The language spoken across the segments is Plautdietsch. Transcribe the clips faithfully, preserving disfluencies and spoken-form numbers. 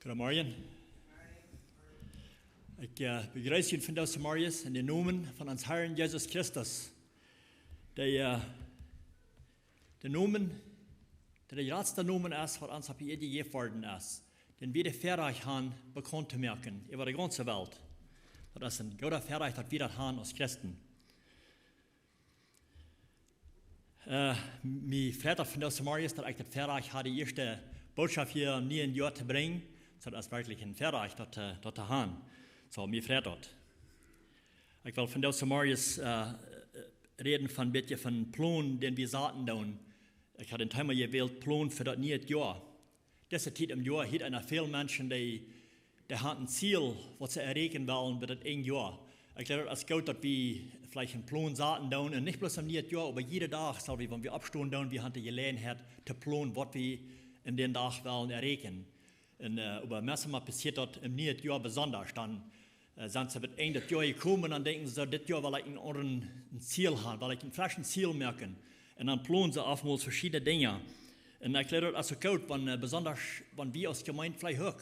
Goodemorjen. Ekj äh, bejreess junt vondoag zemorjes en dän Nomen von onsen Harn Jesus Christus. De, äh, de Nomen, de de jratste Nomen es, waut ons opp de Ieed jejäft worden es. Dän wie daut Väarajcht han, bekaunt to moaken äwa de gaunze Welt. Daut es een grootet Väarajcht, daut wie daut han aus Christen. Äh, mie freit daut vondoag zemorjes, daut ekj daut Väarajcht haud, de ieeschte Bootschoft hia em nieen Joa to brinjen. Soo, daut es werkjlich een Väarajcht, daut, äh, daut to han. Soo, mie freit daut. Ekj well vondoag zemorjes äh, räden von een bät von Plon, dän wie saten doonen. Ekj haud een Thema jewält, Plon fa daut niee Joa. Dise Tiet em Joa, hia en väl Menschen, dee, dee han een Ziel, waut see erreichen wellen bat daut Enj Joa. Ekj jleew, daut es goot, daut wie veleicht een Plon saten doonen. Un nich bloos em nieen Joa, oba jieda Dach sell wie, wan wie oppstonen doonen, wie han de Jeläajenheit to plonen, waut wie en dän Dach wellen erreichen. Un äh, oba meistens passieet daut em nieen Joa besonda. Dan äh, sent see bat Enj daut Joa jekomen un dan denkjen see, dit Joa well ekj een aundret Ziel han, well ekj een freschet Ziel moaken. Un dan plonen see oftmols veschiedne Dinja. Un ekj jleew, daut es uk goot, wan, äh, besonda wan wie aus Jemeent veleicht uk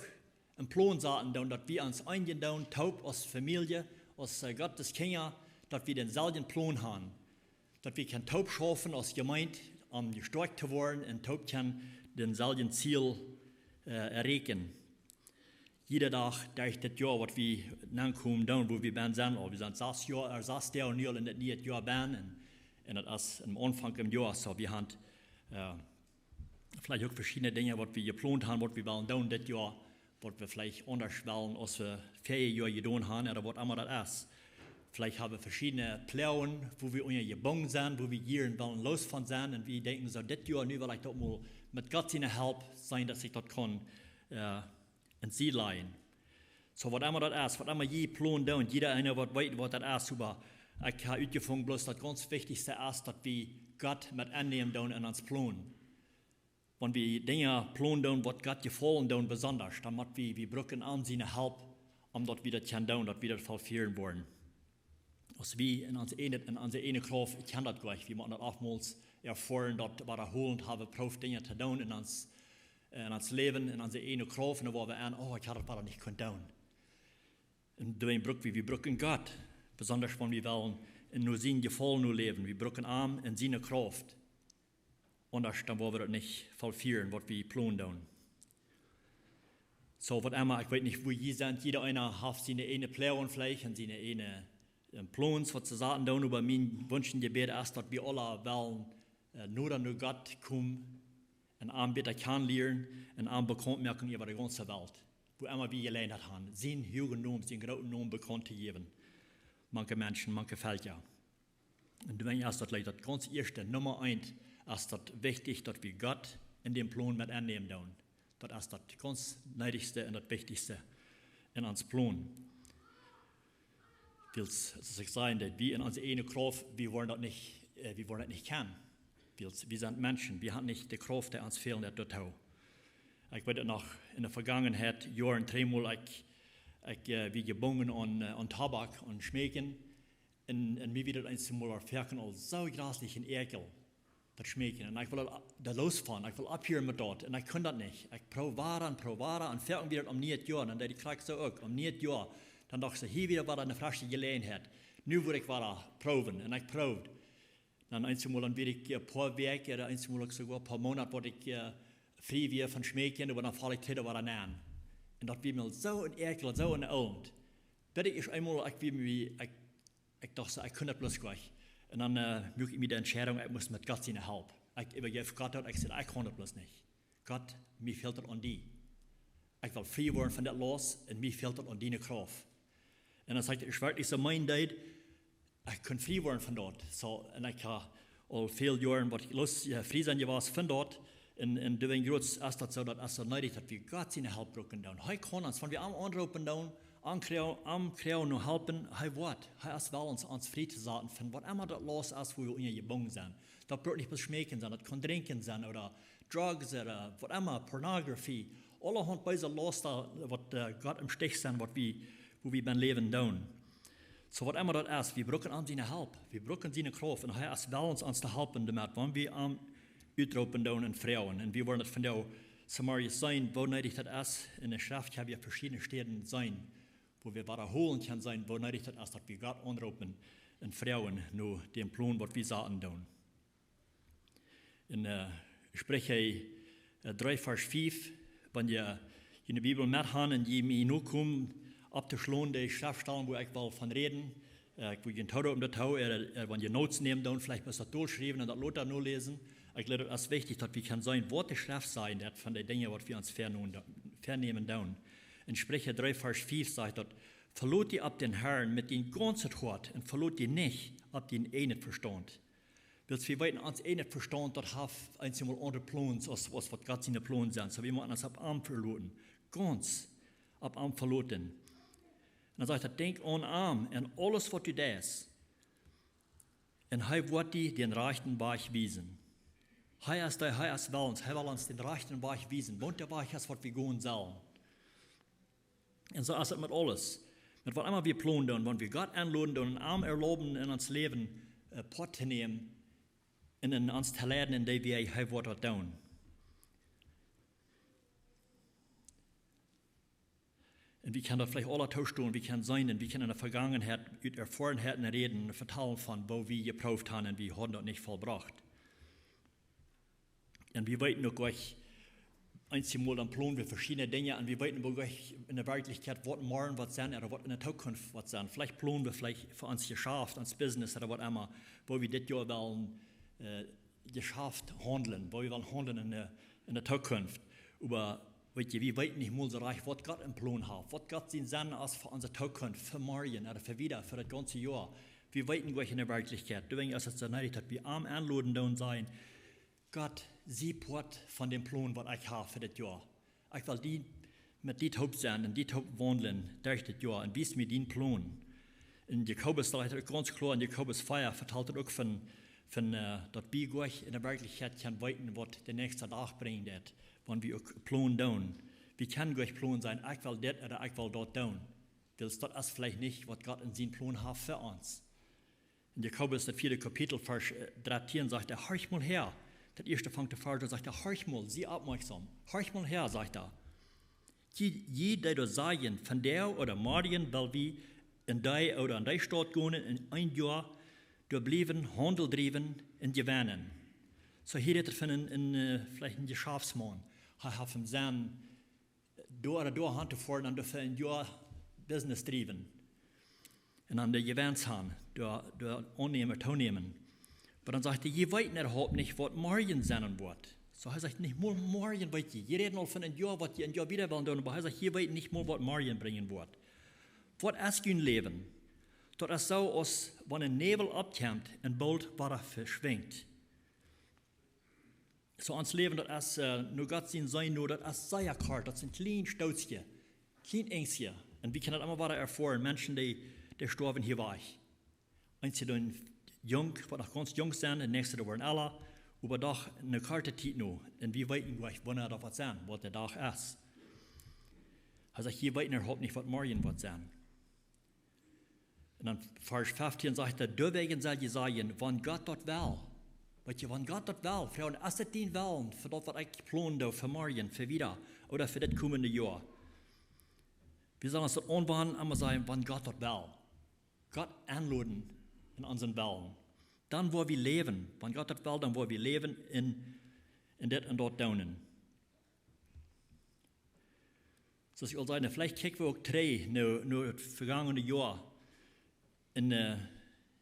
een Plon saten doonen, daut wie ons eenen doonen, toop aus Famielje, aus äh, Gottes Kjinja, daut wie dänselwjen Plon han. Daut wie kjennen toop schaufen aus Jemeent, om jestoakjt to woaren un toop kjennen dänselwjen Ziel äh, erreichen. Jieda Dach derch dit Joa, waut wie nokomen doonen, wua wie bennen sent. Aul wie sent sass Joa, äh, sass Doag nu aul en daut niee Joa bennen. Un, un daut es aum Aunfank em Joa, soo wie han äh, veleicht uk veschiedne Dinja, waut wie jeplont han, waut wie wellen doonen dit Joa, waut wie veleicht aundasch wellen, aus wie väajet Joa jedonen han, ooda waut emma daut es. Veleicht ha wie veschiedne Ploagen, wua wie unja jebungen sent, wua wie jieren wellen loos von sennen. Un wie denkjen soo, dit Joa, nu well ekj daut mol met Gott siene Help seenen, daut ekj daut kaun äh, en Sied lajen. Soo, waut emma daut es, waut emma jie plonen doonen, jieda eena woat weeten, waut daut es, oba ekj ha utjefungen, bloos daut gaunz wichtichste es, daut wie Gott met ennämen doonen en ons Plon. Wan wie Dinja plonen doonen, waut Gott jefaulen doonen, besonda, dan mott wie, wie brucken am siene Help, om daut wie daut kjennen doonen, daut wie daut vollfieren woaren. Aus wie en onse eejne, en onse eejne Krauft, ekj kjenn daut jlikj, wie motten daut oftmols erfoaren, daut wie daut holent haben, proowt Dinja to doonen en ons, en ons Läwen, en onse eejne Krauft, un dan woa wie aun, oh, ekj haud daut wada nich kunt doonen. Un doawäajen bruck wie, wie brucken Gott, besonda wan wie wellen en no sien Jefaulen no läwen, wie brucken am en siene Krauft. Aundasch dan woa wie daut nich vollfieren, waut wie plonen doonen. Soo, waut emma, ekj weet nich, wua jie sent, jieda eena haft siene eejne Ploagen veleicht un siene eejne äh, Plons, waut see saten doonen, oba mien Wunsch un Jebäd es, daut wie aula wellen äh, noda no Gott komen un am bäta kjanen lieren un am bekaunt moaken äwa de gaunze Welt. Wua emma wie Jeläajenheit han, sienen huagen Nomen, sienen grooten Nomen bekaunt to jäwen. Mank Menschen, mank Velkja. Un doawäajen es daut jlikj daut gaunz ieeschte, Numma eent, es daut wichtich, daut wie Gott en dän Plon met ennämen doonen. Daut es daut gaunz needichste un daut wichtichste en ons Plon. Wiels, soo aus ekj säd, daut wie en onse eejne Krauft, wie woaren daut nich, äh, wie woaren daut nich kjennen. Wiels, wie sent Menschen, wie han nich de Krauft, dee ons fält, daut doa to. Ekj weet daut noch, en de Vegangenheit, Joaren trigj mol, ekj, ekj äh, wia jebungen aun, äh, aun Tobak, aun Schmeekjen. Un, un mie wia daut eensjemol foaken aul soo jreslich een Äakjel, daut Schmeekjen. Un ekj wull daut, doa loos von, ekj wull opphieren met daut. Un ekj kunn daut nich. Ekj proowd wada un proowd wada. Un foaken wia daut om niee Joa. Un dan deed ekj krakjt soo uk, om niee Joa. Dan docht ekj, hia wia wada eene fresche Jeläajenheit. Nu woa ekj wada proowen. Un ekj proowd. Dan eensjemol dan wia ekj een poa Wäakj, ooda eensjemol uk soogoa een poa Moonat, waut ekj äh, frie wia von Schmeekjen, oba dan foll ekj trigj wada nenn. Un daut wia mie soo een Äakjel, soo een Elend. Bat ekj ieescht eemol, ekj wia mie, ekj, ekj docht soo, ekj kunn daut bloos nich. Un dan äh, muak ekj mie de Entscheidunk, ekj must met Gott siene Help. Ekj äwajeef Gott daut, ekj säd, ekj kaun daut bloos nich. Gott, mie fält daut aun die. Ekj well frie woaren von dit Laust un mie fält daut aun diene Krauft. Un dan säd ekj, ekj werkjlich soo meen deed, ekj kunn frie woaren von daut. Soo, un ekj ha aul väl Joaren waut ekj loos, äh, frie sent jewast von daut. Un, un doawäajen jleew ekj, es daut soo, daut es soo needich, daut wie Gott siene Help brucken doonen. Hee kaun ons, wan wie am aunroopen doonen, am kjrie-, am kjrieen no halpen, hee woat, hee es wellens ons, ons frie to saten von waut emma daut Laust es, wua wie unja jebungen sent. Daut brukt nich bloos Schmeekjen sennen, daut kaun Drinkjen sennen ooda Drugs ooda waut emma, Pornografie. Aulahaunt beese Lausten, waut äh, Gott em Stich sent, waut wie, wua wie bennen läwen doonen. Soo, waut emma daut es, wie brucken am siene Help, wie brucken siene Krauft. Un hee es wellens ons to halpen doamet, wan wie am utroopen doonen un froagen. Un wie woaren daut vondoag Samaria seenen, woo needich daut es. En de Schreft hab wie veschiedne Städen seenen, wua wie wadaholen kjennen seenen, woo needich daut es, daut wie Gott aunroopen un froagen no dän Plon, waut wie saten doonen. En, äh, Spricha, äh, dree Varsch fief, wan jie june Bibel met han un jie mie nokomen, opptoschlonen de Schreftstalen, wua ekj well von räden, äh, ekj well junt toop om daut to, äh, äh, wan jie Notes nämen doonen, veleicht bloos daut dolschriewen un daut lota noläsen. Ekj jleew, daut es wichtich, daut wie kjennen seenen, waut de Schreft sajcht, daut von de Dinja, waut wie ons väanämen, väanämen doonen. En Spricha dree Varsch fief sajcht daut: "Veloot die opp dän Herrn met dien gaunzet Hoat un veloot die nich opp dien eejnet Vestaunt." Wiels wie weeten, ons eejnet Vestaunt, daut haft eenjemol aundre Plons aus, aus waut Gott siene Plons sent. Soo, wie motten ons opp am veloten. Gaunz opp am veloten. Un dan sajcht daut: "Denkj aun am en aules, waut du deist. Un hee woat die dän rajchten Wajch wiesen." Hee es dee, hee es wellens, hee well ons dän rajchten Wajch wiesen. Waut de Wajch es, waut wie gonen sellen. Un soo es et met aules. Met waut emma wie plonen doonen, wan wie Gott enloden doonen un am erlauben en ons Läwen, äh, Poat to nämen un en ons to leiden, en dee Wäaj hee woat daut doonen. Un wie kjennen daut veleicht aula toostonen, wie kjennen seenen, un wie kjennen en de Vegangenheit ut Erfoarenheiten räden un vetalen von, woo wie jeprooft han un wie hauden daut nich vollbrocht. Un wie weeten uk nich eenjemol, dan plonen wie veschiedne Dinja un wie weeten uk nich en de Werkjlichkjeit, waut morjen woat sennen ooda waut en de Tookunft woat sennen. Veleicht plonen wie veleicht fa ons Jeschaft, ons Business ooda waut emma, woo wie dit Joa wellen, äh, Jeschaft haundlen, woo wie wellen haundlen en de, en de Tookunft. Oba weet jie, wie weeten nich mol soo rajcht, waut Gott em Plon haft, waut Gott sien Senn es fa onse Tookunft, fa morjen ooda fa wieda, fa daut gaunze Joa. Wie weeten nich en de Werkjlichkjeit. Doawäajen es et soo needich, daut wie am enloden doonen, sajen: "Gott, sie Poat von dän Plon, waut ekj hab fa dit Joa. Ekj well die, met die toop sennen un die toop waundlen derch dit Joa un wies mie dien Plon." En Jakobus sajcht et uk gaunz kloa, en Jakobus vea vetalt et uk von, von, äh, daut wie nich en de Werkjlichkjeit kjennen weeten, waut de näakjste Dach brinjen deit, wan wie uk plonen doonen. Wie kjennen nich plonen, sajen: "Ekj well dit ooda ekj well daut doonen." Wiels daut es veleicht nich, waut Gott en sien Plon haft fa ons. En Jakobus, daut vieede Kapitel, Varsch, äh, dartieen, sajcht hee: "Horch mol häa." Daut ieeschte fangt de Varsch aun, sajcht hee: "Horch mol, sie oppmoakjsom. Horch mol häa", sajcht hee. "Jie, jie, dee doa sajen, vondoag ooda morjen well wie en dee ooda en dee Staut gonen, en een Joa doa bliewen, Haundel driewen un jewennen." Soo, hia rät et von een, een, äh, veleicht een Jeschaftsmaun. Hee haft em Senn, doa ooda doa han to foaren un doa fa een Joa Business driewen. Un dan de Jewenst han, doa, doa aunnämen, toonämen. Oba dan sajcht hee: "Jie weeten äwahaupt nich, waut morjen sennen woat." Soo, hee sajcht: "Nich mol morjen weet jie. Jie räden aul von een Joa, waut jie een Joa wieda wellen doonen, oba", hee sajcht, "jie weeten nich mol, waut morjen brinjen woat. Waut es jun Läwen? Daut es soo, aus wan een Näwel oppkjemt un boolt wada veschwinjt." Soo, ons Läwen, daut es, äh, no Gott sien Senn, no, daut es sea kort, daut es een kjlien Stootje, kjlien Enjstje. Un wie kjennen daut emma wada erfoaren, Menschen, dee, dee stoawen hia wajch. Eenje doonen junk, waut noch gaunz junk sent, de näakjste, dee woaren ella, oba doch ne korte Tiet no. Un wie weeten nich, wanea daut woat sennen, waut de Dach es. Hee sajcht: "Jie weeten äwahaupt nich, waut morjen woat sennen." Un dan Varsch feftieen sajcht hee: "Doawäajen sell jie sajen, wan Gott daut well." Weet jie, wan Gott daut well, froagen: "Es daut dien Wellen fa daut, waut ekj plonen doo, fa morjen, fa wieda, ooda fa dit komende Joa?" Wie sellen ons daut aunwanen, emma sajen: "Wan Gott daut well." Gott enloden en onsen Wellen. Dan woa wie läwen. Wan Gott daut well, dan woa wie läwen en, en dit un daut doonen. Soo aus ekj aul säd, veleicht kjikj wie uk trigj no, no daut vegangne Joa. Un, äh,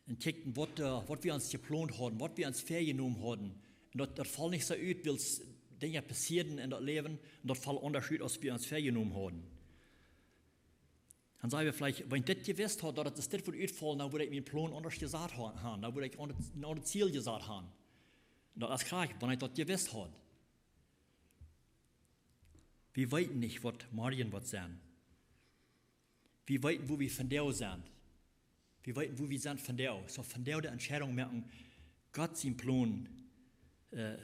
un kjikjen, waut, äh, waut wie ons jeplont hauden, waut wie ons väajenomen hauden. Un daut, daut foll nich soo ut, wiels Dinja passieeden en daut Läwen. Un daut foll aundasch ut, aus wie ons väajenomen hauden. Dan saj wie veleicht: "Wan ekj dit jewist haud, daut et dit woat utfaulen, dan wudd ekj mienen Plon aundasch jesat ha-, han. Dan wudd ekj aun daut, aun daut Ziel jesat han." Un daut es krakjt, wan ekj daut jewist haud. Wie weeten nich, waut morjen woat sennen. Wie weeten, wua wie vondoag sent. Wie weeten, wua wie sent vondoag. Soo vondoag de Entscheidunk moaken, Gott sienen Plon, äh,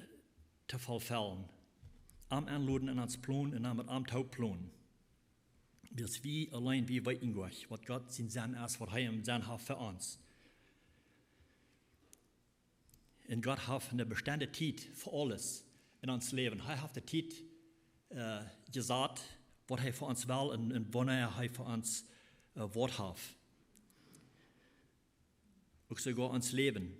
to vollfellen. Am enloden en ons Plon un dan met am toop plonen. Wiels wie auleen, wie weeten nich, waut Gott sien Senn es, waut hee em Senn haft fa ons. Un Gott haft ne bestemde Tiet fa aules en ons Läwen. Hee haft de Tiet äh, jesat, waut hee fa ons well un, un wanea hee fa ons, äh, waut haft. Uk soogoa ons Läwen.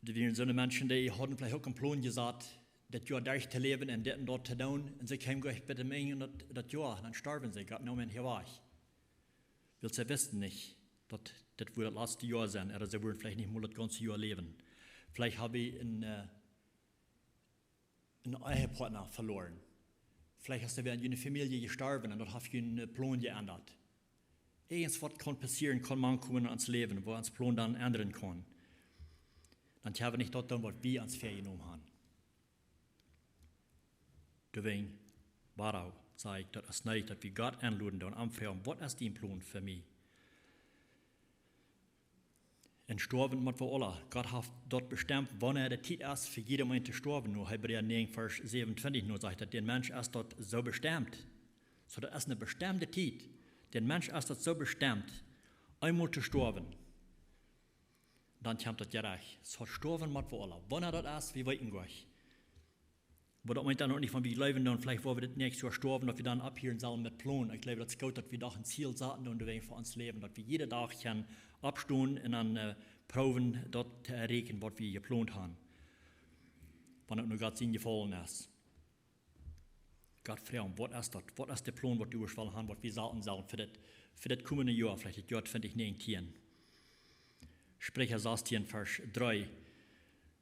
Doa wieren soone Menschen, dee hauden veleicht uk een Plon jesat, daut Joa derch to läwen un dit un daut to doonen. Un see kjeemen goa bat daut Enj daut, daut Joa, dan storwen see, Gott neem an hia wajch. Wiels see wisten nich, daut dit wudd daut latste Joa sennen, ooda see wudden veleicht nich mol daut gaunze Joa läwen. Veleicht haben see een, äh, een Ehepartner veloaren. Veleicht es wäa en june Famielje jestorwen un daut haft jun, äh, Plon jeendat. Irjentwaut kaun passieren, kaun mankomen en ons Läwen, wua ons Plon dan endren kaun. Dan kjenn wie nich daut doonen, waut wie ons väajenomen haben. Doawäajen, wuarom saj ekj, daut es needich, daut wie Gott enloden doonen, am froagen, waut es dien Plon fa mie? Un stoawen mott wie aula. Gott haft daut bestemt, wanea de Tiet es fa jieda Mensch to stoawen. Nu, Hebräa näajen, Varsch säwenuntwintich, nu sajcht daut, dän Mensch es daut soo bestemt. Soo, daut es eene bestemde Tiet. Dän Mensch es daut soo bestemt, eemol to stoawen. Dan kjemt daut Jerecht. Soo, stoawen mott wie aula. Wanea daut es, wie weeten nich. Oba daut meent dan uk nich, wan wie jleewen, dan veleicht, wua wie dit näakjste Joa stoawen, daut wie dan opphieren sellen met Plon. Ekj jleew, daut es goot, daut wie doch een Ziel saten un doawäajen fa ons Läwen, daut wie jieda Dach kjennen oppstonen un dan, äh, proowen, daut to erreichen, waut wie jeplont haben. Wan et no Gott sien Jefaulen es. Gott froagen, waut es daut? Waut es de Plon, waut du woascht wellen haben, waut wie saten sellen fa dit, fa dit komende Joa, veleicht daut Joa twintich näajentieen? Spricha sastieen, Varsch dree.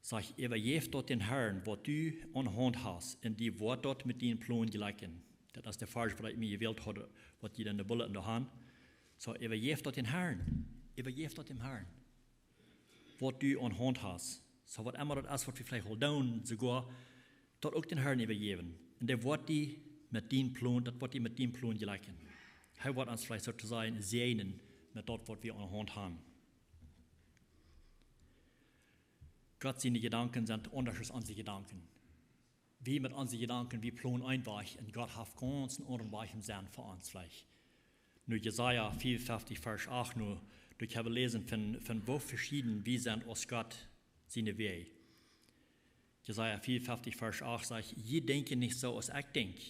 Sajcht, äwajäf daut dän Herrn, waut du aun Haunt hast, un dee woat daut met dienen Plon jlikjen. Daut es de Varsch, waut ekj mie jewält haud, waut jie en de Bulletin doa haben. Soo, äwajäf daut dän Herrn. Äwajäf daut dän Herrn, waut du aun Haunt hast. Soo, waut emma daut es, waut wie veleicht aul doonen, soogoa daut uk dän Herrn äwajäwen. Un dee woat die met dienen Plon, daut woat die met dienen Plon jlikjen. Hee woat ons veleicht soo to sajen säajnen met daut, waut wie aun Haunt haben. Gott siene Jedanken sent aundasch aus onse Jedanken. Wie met onse Jedanken, wie plonen een Wajch un Gott haft gaunz een aundren Wajch em Senn fa ons veleicht. Nu Jesaja vea un feftie, Varsch acht, nu, doa kjenn wie läsen von, von woo veschieden wie sent aus Gott siene Wäaj. Jesaja vea un feftie, Varsch acht sajcht, jie denkjen nich soo aus ekj denkj.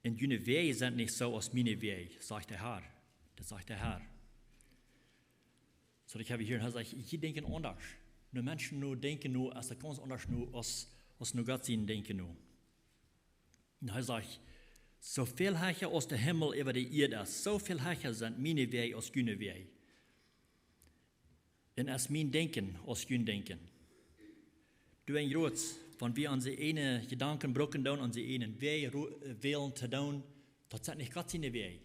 Un june Wäaj sent nich soo aus miene Wäaj, sajcht de Herr. Daut sajcht de Herr. Soo, ekj hab hia, hee sajcht, jie denkjen aundasch. Nu Menschen nu denkjen nu, aus daut gaunz aundasch nu, aus, aus nu Gott sien denkjen nu. Un hee sajcht, soo väl hecha aus de Himmel äwa de Ieed es, soo väl hecha sent miene Wäaj aus june Wäaj. Un es mien Denkjen aus jun Denkjen. Du, een Joods, wan wie onse eejne Jedanken brucken doonen, onse eejne Wäaj ru-, äh, wälen to doonen, daut sent nich Gott siene Wäaj.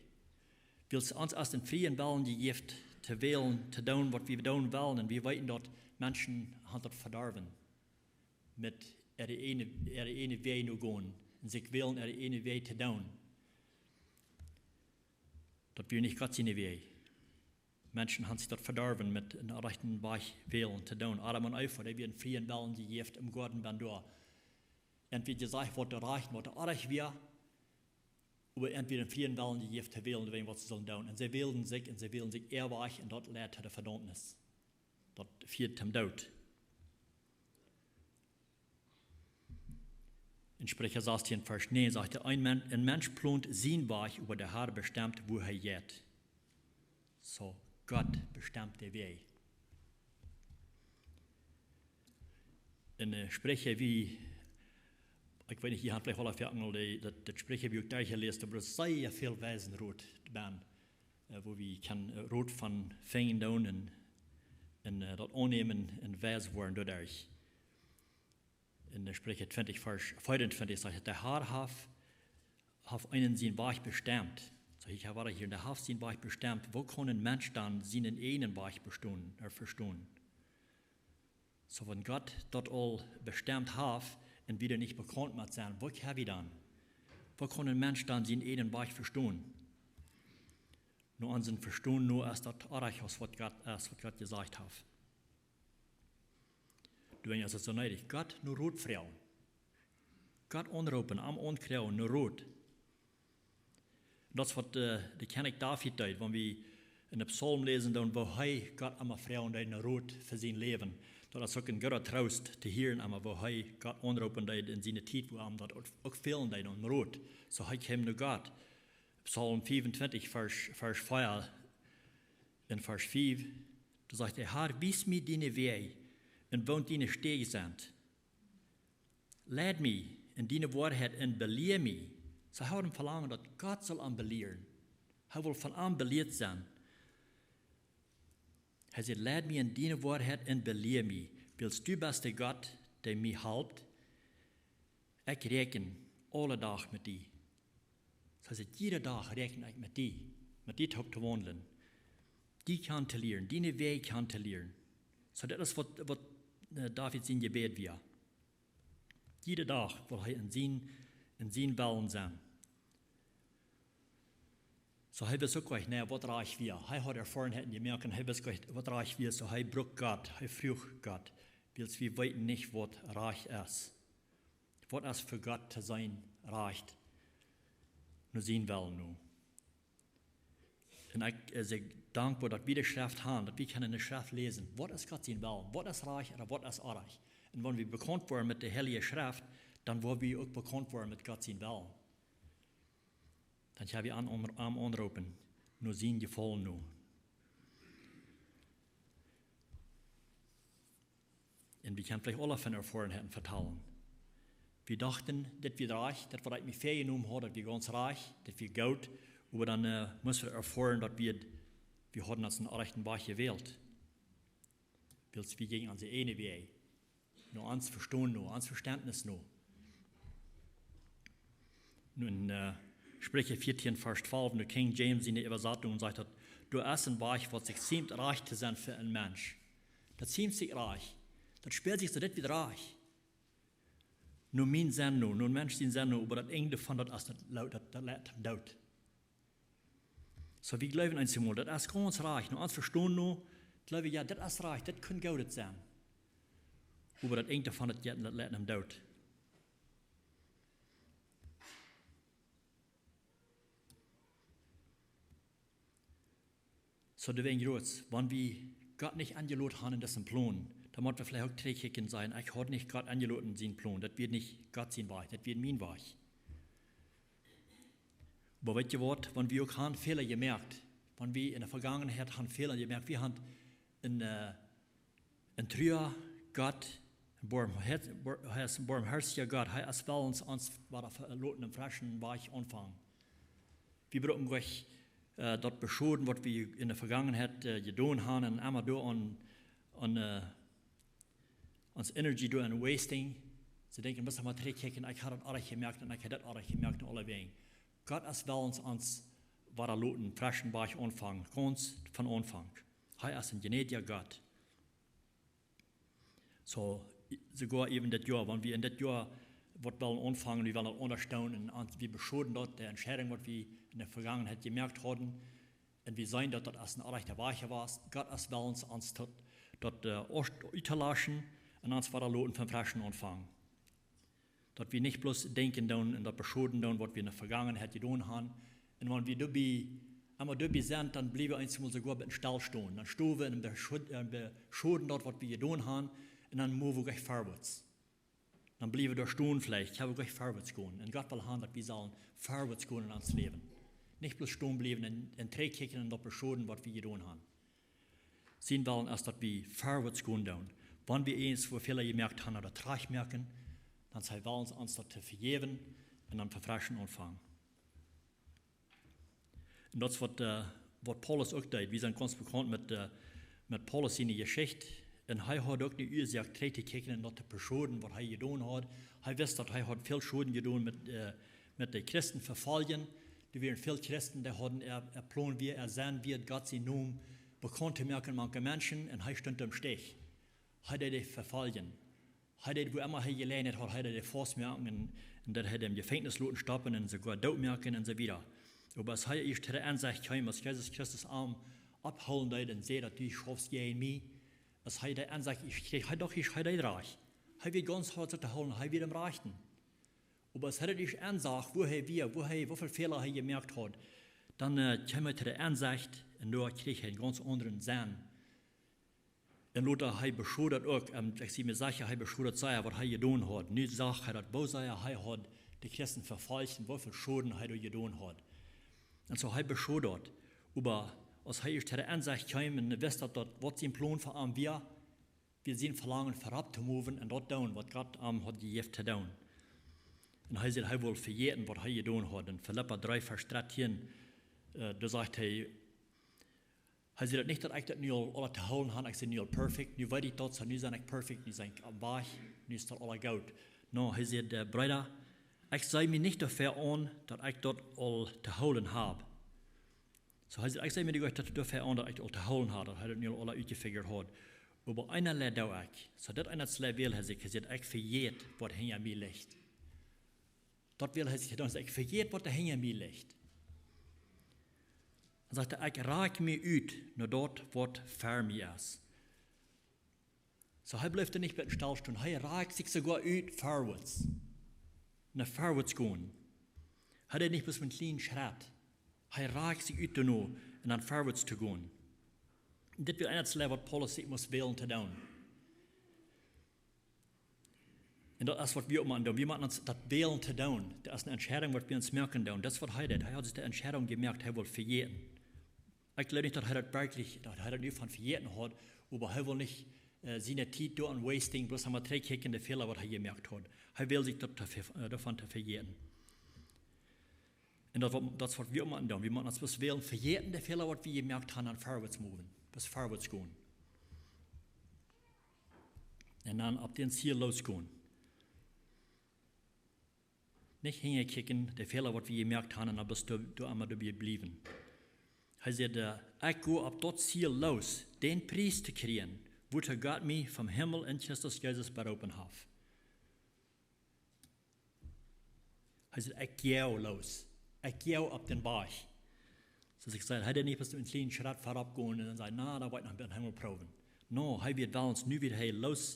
Wiels ons es een frieen Wellen jejäft to wälen, to doonen, waut wie doonen wellen. Un wie weeten, daut Menschen haben daut vedorwen, met äare eejne, äare eejne Wäaj no gonen un sikj wälen äare eejne Wäaj to doonen. Daut wia nich Gott siene Wäaj. Menschen haben sikj daut vedorwen, met eenen rajchten Wajch wälen to doonen. Adam un Eva, dee wieren frieen Wellen jejäft em Goaden, wan doa entwäda jesajcht woat, daut rajcht, waut oajch wia, oba entwäda eenen frieen Wellen jejäft to wälen, wäajen waut see sullen doonen. Un see wälden sikj, un see wälden sikj äa Wajch, un daut leid to de Vedaumnis. Daut fieed toom Doot. En Spricha sastieen, Varsch näajen sajcht et, een Men-, een Mensch plont sienen Wajch, oba de Herr bestemt, wua hee jeit. Soo, Gott bestemt de Wäaj. En, äh, Spricha, wie, ekj weet nich, jie haben veleicht aul väl mol de, daut, daut Spricha, wie ekj doa jeläst hab, daut es sea väl weisen Rot doabie, äh, wua wie kjennen, äh, Rot von finjen doonen un, un, äh, daut aunnämen un weis woaren doaderch. En, äh, Spricha twintich, Varsch vea un twintich sajcht et, de Herr haft, haft eenen sienen Wajch bestemt. Soo, ekj hab hia, de Herr haft sienen Wajch bestemt. Woo kaun een Mensch dan sienen eejnen Wajch bestonen, äh, vestonen? Soo, wan Gott daut aul bestemt haft un wie doa nich bekaunt met sent, waut hab wie dan? Woo kaun een Mensch dan sienen eejnen Wajch vestonen? No onsen Vestonen, no es daut oajch aus waut Gott, aus waut Gott jesajcht haft. Doawäajen es et soo needich, Gott no Rot froagen. Gott aunroopen, am aunfroagen no Rot. Daut es waut, äh, de Kjennich David deed, wan wie en de Psalm läsen, dan woo hee Gott emma froagen deed no Rot fa sien Läwen. Daut es uk een grooten Troost to hieren, oba woo hee Gott aunroopen deed en siene Tiet, woo am daut uk, uk fälen deed aun Rot. Soo hee kjeem no Gott. Psalm fiefuntwintich, Varsch, Varsch vea un Varsch fief, doa sajcht hee: "Herr, wies mie diene Wäaj un woo diene Stäaj sent. Leid mie en diene Woarheit un belia mie." Soo hee haud een Velangen, daut Gott saul am belieren. Hee wull von am belieet sennen. Hee säd: "Leid mie en diene Woarheit un belia mie, wiels du best de Gott, dee mie halpt. Ekj räakjen aule Dach met die." Soo hee säd: "Jieda Dach räakjen ekj met die, met die toop to waundlen. Die kjanen to lieren, diene Wäaj kjanen to lieren." Soo daut es waut, waut, äh, David sien Jebäd wia. Jieda Dach wull hee en sien, en sien Wellen sennen. Soo hee wist uk nich, nä, waut rajcht wia. Hee haud Erfoarenheiten jemoakt un hee wist nich, waut rajcht wia. Soo hee brukt Gott, hee fruach Gott. Wiels wie weeten nich, waut rajcht es. Waut es fa Gott to sennen rajcht? No sien Wellen no. Un ekj, äh, sie dankboa, daut wie de Schreft haben, daut wie kjennen de Schreft läsen. Waut es Gott sien Wellen? Waut es rajcht ooda waut es orrajcht? Un wan wie bekaunt woaren met de Heilje Schreft, dan woa wie uk bekaunt woaren met Gott sien Wellen. Dan kjenn wie am, am, am aunroopen, no sien Jefaulen no. Un wie kjennen veleicht aule von Erfoarenheiten vetalen. Wie dochten, dit wia rajcht, daut waut ekj mie väajenomen haud, daut wia gaunz rajcht, daut wia goot, oba dan, äh, must wie erfoaren, daut wie, wie hauden ons een rajchten Wajch jewält. Wiels wie jinjen onse eejne Wäaj. No ons Vestonen no, ons Vestentnis no. Nu en, äh, Spricha vieetieen, Varsch twalf, en de King James, siene Äwasatunk, sajcht daut: "Doa es een Wajch, waut sikj siemt rajcht to sennen fa een Mensch." Daut siemt sikj rajcht. Daut spieet sikj soo, dit wia rajcht. No mien Senn no, no een Mensch sien Senn no, oba daut Enj von daut es daut Lo-, daut, daut leit doot. Soo, wie jleewen eemol, daut es gaunz rajcht. No ons Vestonen no, jleew wie, jo, daut es rajcht, daut kaun goot sennen. Oba daut Enj von daut, jo, daut leit nom Doot. Soo, doawäajen, Joods, wan wie Gott nich enjelot haben en disen Plon, dan mott wie veleicht uk trigjkjikjen un sajen: "Ekj haud nich Gott enjelot en sien Plon. Daut wia nich Gott sien Wajch, daut wia mien Wajch." Oba weet jie waut, wan wie uk haben Fäla jemoakt, wan wie en de Vegangenheit haben Fäla jemoakt, wie haben en, äh, en Trua Gott, en Barmhart-, Bar-, hee es een barmhoatja Gott, hee es wellens ons wada veloten un fresch aunfangen. Wie brucken nich, äh, daut beschoden, waut wie en de Vegangenheit, äh, jedonen haben un emma doa aun, aun, äh, ons Energie doa aun wasting. See denkjen, mott mau trigjkjikjen, ekj haud daut oajch jemoakt un ekj haud daut oajch jemoakt un aulawäajen. Gott es wellens ons wada loten, fresch aunfangen, gaunz von Aunfank. Hee es een jnädja Gott. Soo, soogoa äwen dit Joa, wan wie en dit Joa waut wellen aunfangen, wie wellen daut aunjestonen un aun, wie beschoden daut, de Entscheidunk, waut wie en de Vegangenheit jemoakt hauden, un wie seenen, daut daut aus een oajcha Wajch wia, Gott es wellens ons daut, daut, äh, aus-, uttolaschen un ons wada loten von fresch aunfangen. Daut wie nich bloos denkjen doonen un daut beschoden doonen, waut wie en de Vegangenheit jedonen haben. Un wan wie doabie, emma doabie sent, dan bliewen wie eemol soogoa bie een Stell stonen. Dan stonen wie un beschod-, äh, beschoden daut, waut wie jedonen haben, un dan move wie nich verwoats. Dan bliewen wie doa stonen veleicht, kjenn wie nich verwoats gonen. Un Gott well haben, daut wie sellen verwoats gonen en ons Läwen. Nich bloos stonen bliewen un, un trigjkjikjen un daut beschoden, waut wie jedonen haben. Sien Wellen es, daut wie verwoats gonen doonen. Wan wie eemol waut Fäla jemoakt haben ooda trajchtmoaken, dan es hee wellens ons daut to vejäwen un dan von fresch aunfangen. Un daut es waut, äh, waut Paulus uk deed. Wie sent gaunz bekaunt met, äh, met Paulus siene Jeschicht. Un hee haud uk de Uasoak trigj to kjikjen un daut to beschoden, waut hee jedonen haud. Hee wist, daut hee haud väl Schoden jedonen met, äh, met de Christen vefoljen. Doa wieren väl Christen, dee hauden äa, äa Plon wia, äa Senn wia, Gott sienen Nomen bekaunt to moaken mank de Menschen, un hee stunt em Stich. Hee deed dee vefoljen. Hee deed, wua emma hee Jeläajenheit haud, hee deed dee faustmoaken un, un deed dee em Jefenkjnis loten stoppen un soogoa dootmoaken un soo wieda. Oba aus hee ieescht to de Ensecht kjeem, aus Jesus Christus am opphoolen deed un säd, daut du schaufst jäajen mie, aus hee de Ensecht ieescht kjrieech, hee docht ieescht, hee deed rajcht. Hee wia gaunz hoat to hoolen, hee wia em Rajchten. Oba aus hee daut ieescht ensach, wua hee wia, wua hee, woo väl Fäla hee jemoakt haud, dan, äh, kjeem hee to de Ensecht un doa kjrieech hee een gaunz aundren Senn. Un lota hee beschodat uk, un ekj sie mie secha, hee beschodat sea, waut hee jedonen haud. Nu sach hee daut, woo sea hee haud de Christen vefolcht un woo väl Schoden hee doa jedonen haud. Un soo hee beschodat. Oba aus hee ieescht to de Ensecht kjeem un wist, daut daut, waut sien Plon fa am wia, wia sien Velangen, verop to moven un daut doonen, waut Gott am haud jejäft to doonen. Un hee säd, hee wull vejäten, waut hee jedonen haud. En Filippa dree, Varsch dartieen, äh, doa sajcht hee, hee säd daut nich, daut ekj daut nu aul, aul to hoolen hab, ekj sie nu aul perfekt, nu weet ekj daut, soo nu sie ekj perfekt, nu sie ekj aum Wajch, nu es daut aul goot. Nä, hee säd, äh, Breeda, ekj see mie nich doafäa aun, daut ekj daut aul to hoolen hab. Soo hee säd, ekj see mie nich doafäa aun, daut ekj daut aul to hoolen hab, daut hee daut nu aul utjefigurt haud. Oba eent leid ekj. Soo daut eent leid hee sikj, hee säd, ekj vejät, waut hinja mie licht. Daut well hee sikj doonen, ekj vejät, waut doa hinja mie licht. Dan sajcht hee, ekj rakj mie ut no daut, waut ver mie es. Soo, hee blift doa nich bie stell stonen. Hee rakjt sikj soogoa ut verwoats. No verwoats gonen. Hee deed nich bloos een kjlienen Schrett. Hee rakjt sikj ut doano un dan verwoats to gonen. Dit wia eent, waut Paulus sikj must wälen to doonen. Un daut es, waut wie uk motten doonen. Wie motten ons daut wälen to doonen. Daut es eene Entscheidunk, waut wie ons moaken doonen. Daut es, waut hee deed. Hee haud sikj de Entscheidunk jemoakt, hee wull vejäten. Ekj jleew nich, daut hee daut werkjlich, daut hee daut nu von vejäten haud, oba hee wull nich, äh, siene Tiet doa aun wasting, bloos emol trigjkjikjen, de Fäla, waut hee jemoakt haud. Hee wull sikj daut to ve-, äh, doavon to vejäten. Un daut, daut es, waut wie uk motten doonen. Wie motten ons bloos wälen vejäten, de Fäla, waut wie jemoakt haben, un verwoats moven. Bloos verwoats gonen. Un dan opp daut Ziel lossgonen. Nich hinjakjikjen, de Fäla, waut wie jemoakt haben, un dan bloos doa, doa emma doabie bliewen. Hee säd, äh, ekj go opp daut Ziel loss, dän Pries to kjrieen, wuatoo Gott mie vom Himmel en Christus Jesus beroopen haft. Hee säd, ekj go loss. Ekj go opp dän Wajch. Soo aus ekj säd, hee deed nich bloos een kjlienen Schrett verop gonen un dan säd, na, daut woa ekj noch een bät emol proowen. Nä, hee wia wellens, nu wia hee loss,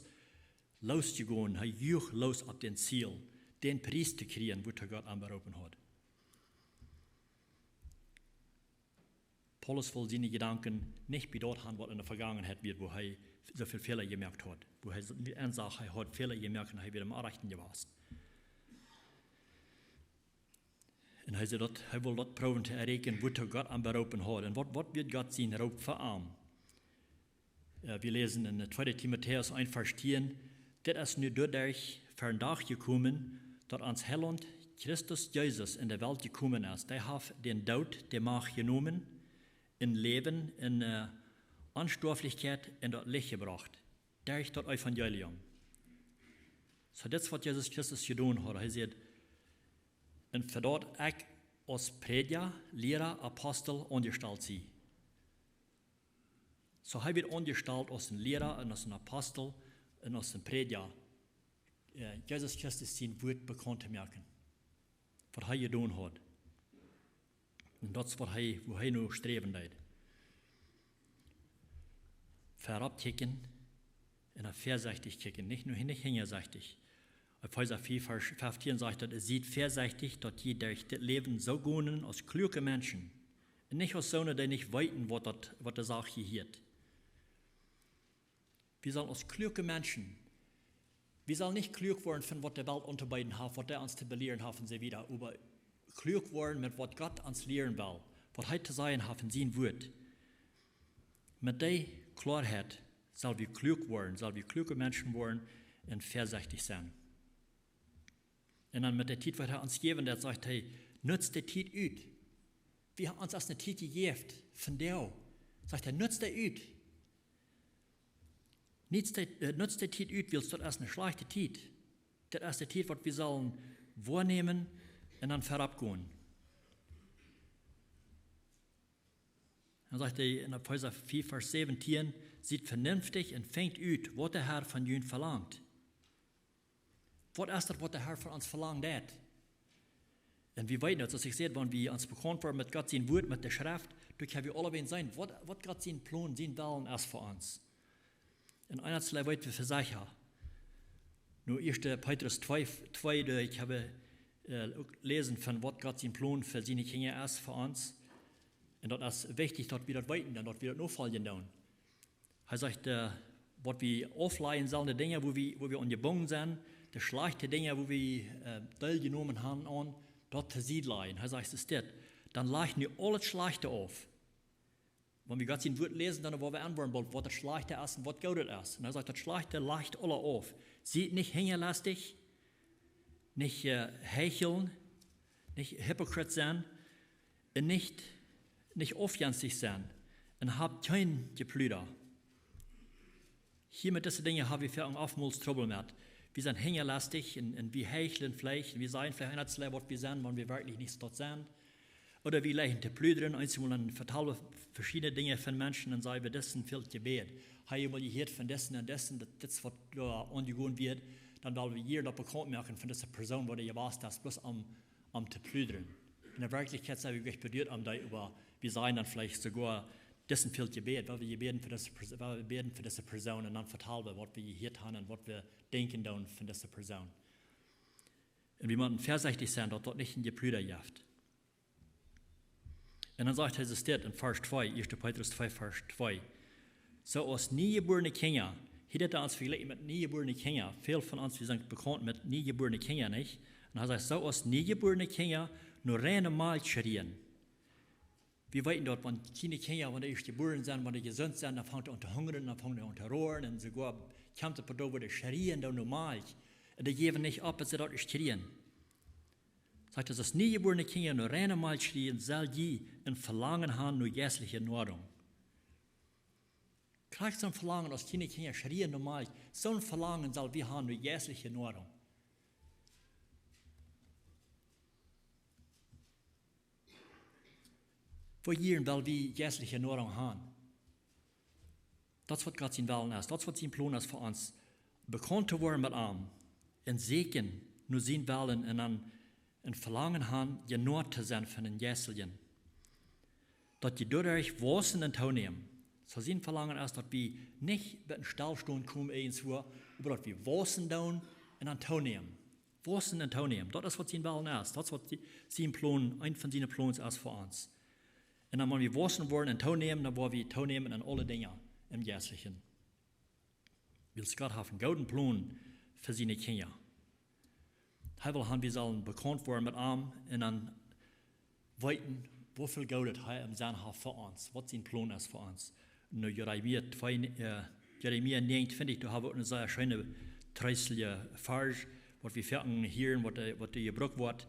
lossjegonen, hee juach loss opp daut Ziel, dän Pries to kjrieen, wuatoo Gott am beroopen haud. Paulus wull siene Jedanken nich bie daut haben, waut en de Vegangenheit wia, wua hee soo väl Fäla jemoakt haud, wua hee soo, ensach, hee haud Fäla jemoakt un hee wia aum Opprächten jewast. Un hee säd daut, hee wull daut proowen to erreichen, wuatoo Gott am beroopen haud. Un waut, waut wia Gott sien Roop fa am? Äh, wie läsen en, äh, tweede Timotäus eent, Varsch tieen: Dit es nu doaderch ver dän Dach jekomen, daut ons Heilaunt Christus Jesus en de Welt jekomen es. Dee haft dän Doot de Macht jenomen, un Läwen un, äh, Onstoaflichkjeit en daut Licht jebrocht, derch daut Evangelium. Soo, dit es, waut Jesus Christus jedonen haud. Hee säd, un fa daut ekj aus Prädja, Liera, Apostel aunjestalt sie. Soo, hee wort aunjestalt aus een Liera un aus een Apostel un aus een Prädja, äh, Jesus Christus sien Wuat bekaunt to moaken, waut hee jedonen haud. Un daut es, waut hee, wua hee no sträwen deed. Verop kjikjen un dan väasechtich kjikjen, nich, nich hinjasechtich. Efeesa vea, Varsch feftieen sajcht daut: Siet väasechtich, daut jie derch dit Läwen soo gonen aus kluake Menschen. Un nich aus soone, dee nich weeten, waut daut, waut de Sach hia heet. Wie sellen aus kluake Menschen, wie sellen nich kluak woaren von waut de Welt auntobeeden haft, waut dee ons to belieren haft un soo wieda, oba kluak woaren met waut Gott ons lieren well, waut hee to sajen haft en sien Wuat. Met dee Kloaheit sell wie kluak woaren, sell wie kluake Menschen woaren un väasechtich sennen. Un dan met de Tiet, waut hee ons jäwen deit, sajcht hee: Nutzt de Tiet ut. Wie haben ons eene Tiet jejäft, vondoag. Sajcht hee: Nutzt dee ut. Nutzt dee, äh, nutzt de Tiet ut, wiels daut es eene schlajchte Tiet. Daut es de Tiet, waut wie sellen woanämen un dan verop gonen. Dan sajcht hee en Efeesa vea, Varsch säwentieen: Siet vernünftig un finjt ut, waut de Herr von junt velangt. Waut es daut, waut de Herr von ons velangt haft? Un wie weeten daut, soo aus ekj säd, wan wie ons bekaunt woaren met Gott sien Wuat, met de Schreft, dan kjenn wie aulawäajen seenen, waut, waut Gott sien Plon, sien Wellen es fa ons. Un eent weet wie fa secha. Nu, ieeschte Petrus twee, twee, doa, ekj hab, äh, uk läsen von waut Gott sien Plon fa siene Kjinja es, fa ons. Un daut es wichtich, daut wie daut weeten, dan daut wie daut nofoljen doonen. Hee sajcht, äh, waut wie auflajen sellen, de Dinja, wua wie, wua wie aunjebungen sent, de schlajchte Dinja, wua wie, äh, deeljenomen haben aun, daut to Sied lajen. Hee sajcht, es dit. Dan laj nu aul daut Schlajchte auf. Wan wie Gott sien Wort läsen, dan woa wie enwoaren, waut, waut daut Schlajchte es un waut Goodet es. Un hee sajcht, daut Schlajchte lajcht aule auf. Siet nich hinjalestich, nich, äh, heicheln, nich hypocrite sennen un nich, nich aufjenstich sennen un habt kjeen Jepluda. Hia met dise Dinja ha wie foaken oftmols Trubbel met. Wie sent hinjalestich un, un wie heicheln veleicht un wie sajen veleicht eent daut, waut wie sent, wan wie werkjlich nich daut sent. Ooda wie legen to pludren, eensjemol dan vetalen wie veschiedne Dinja von Menschen un sajen wie, dit es een fält Jebäd. Ha jie mol jehieet von disen un disen, daut, dit es waut doa aunjegonen woat, dan well wie hia daut bekaunt moaken von dise Persoon, waut doa jewast es, bloos om, om to pludren. En de Werkjlichkjeit sent wie nich bedoelt om dee, oba wie sajen dan veleicht soogoa, dit es een fält Jebäd, well wie bäden fa dise Pers-, well wie bäden fa dise Persoon un dan vetalen wie, waut wie jehieet haben un waut wie denkjen doonen von dise Persoon. Un wie motten väasechtich sennen, daut daut nich een Jepluda jeft. Un dan sajcht hee, es dit en Varsch twee, ieeschte Petrus twee, Varsch twee. Soo aus niejebuarne Kjinja, hia deit hee ons vejlikjen met niejebuarne Kjinja. Väl von ons, wie sent bekaunt met niejebuarne Kjinja, nich? Un hee sajcht, soo aus niejebuarne Kjinja no reine Malkj schrieen. Wie weeten daut, wan kjliene Kjinja, wan dee ieescht jebuaren sent, wan dee jesunt sent, dan fangen dee aun to hungren, dan fangen dee aun to roaren, un soogoa kjemt et doa, wua dee schrieen doonen no Malkj. Un dee jäwen nich opp, bat see daut ieescht kjrieen. Sajcht, soo aus niejebuarne Kjinja no reine Malkj schrieen, sell jie een Velangen haben no jeistliche Noarunk. Krakjt soon Velangen aus kjliene Kjinja schrieen no Malkj, soon Velangen sell wie haben no jeistliche Noarunk. Woo jieren well wie jeistliche Noarunk haben? Daut es waut Gott sien Wellen es. Daut es waut sien Plon es fa ons. Bekaunt to woaren met am. Un sieekjen no sien Wellen un dan een Velangen haben, jenoat to sennen von dän Jeistlichen. Daut jie doaderch waussen un toonämen. Soo sien Velangen es, daut wie nich bie een Stellstonen komen irjentwua, oba daut wie waussen doonen un dan toonämen. Waussen un toonämen. Daut es waut sien Wellen es. Daut es waut die, sien Plon, eent von siene Plons es fa ons. Un dan, wan wie waussen woaren un toonämen, dan woa wie toonämen en aule Dinja em Jeistlichen. Wiels Gott haft een gooden Plon fa siene Kjinja. Hee well haben, wie sellen bekaunt woaren met am un dan weeten, woo väl Goodet hee em Senn haft fa ons, waut sien Plon es fa ons. En Jeremia twee, äh, Jeremia näajenuntwintich, doa hab wie uk een sea scheena, treestelja Varsch, waut wie foaken hieren, waut, äh, waut doa jebrukt woat,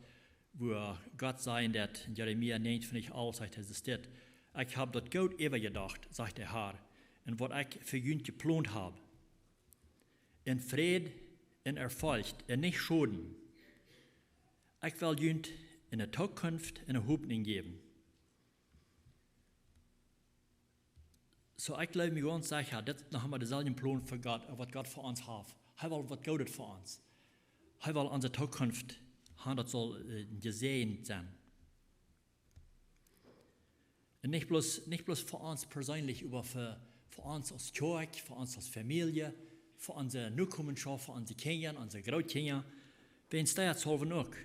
wua Gott sajcht daut en Jeremia näajenuntwintich alf, sajcht hee, es dit: Ekj hab daut Goot äwajedocht, sajcht de Har, un waut ekj fa junt jeplont hab, en Fräd un Erfolg un nich Schoden. Ekj well junt en de Tookunft un de Hopninj jäwen. Soo, ekj jleew mie gaunz secha, dit es noch emol deselwje Plon fa Gott, äh, waut Gott fa ons haft. Hee well waut Goodet fa ons. Hee well onse Tookunft haben, daut saul, äh, jesäajent sennen. Un nich bloos, nich bloos fa ons perseenlich, oba fa, fa ons aus Kjoakj, fa ons aus Famielje, fa onse Nokomenschoft, fa onse Kjinja, onse Grootkjinja. Wäajen dee sent uk.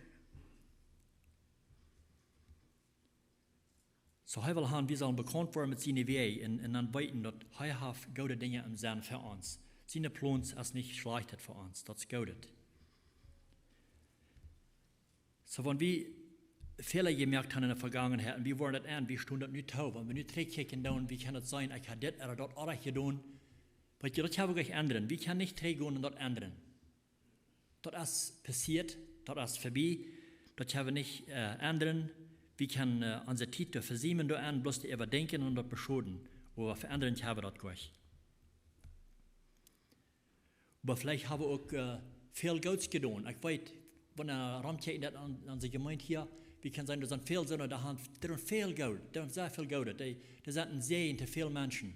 Soo, hee well haben, wie sellen bekaunt woaren met siene Wäaj un, un dan weeten, daut hee haft goode Dinja em Senn fa ons. Siene Plons es nich schlajchtet fa ons, daut es goodet. Soo, wan wie Fäla jemoakt haben en de Vegangenheit un wie woaren daut en, wie stonen daut nu too, wan wie nu trigjkjikjen doonen, wie kjennen daut seenen, ekj hab dit ooda daut ooda jedonen. Weetst du, daut kjenn wie nich endren. Wie kjennen nich trigjgonen un daut endren. Daut es passieet, daut es verbie, daut kjenn wie nich, äh, endren. Wie kjennen, äh, onse Tiet doa vesiemen, doa en, bloos doa äwa denkjen un daut beschoden. Oba veendren kjenn wie daut nich. Oba veleicht hab wie uk, äh, väl Goots jedonen. Ekj weet, wan wie romkjikjen daut aun, aun de Jemeent hia, wie kjennen seenen, doa sent väl Sindja, dee haben, dee doonen väl Goot, dee doonen sea väl Goot, dee, dee sent een Säajen to väl Menschen.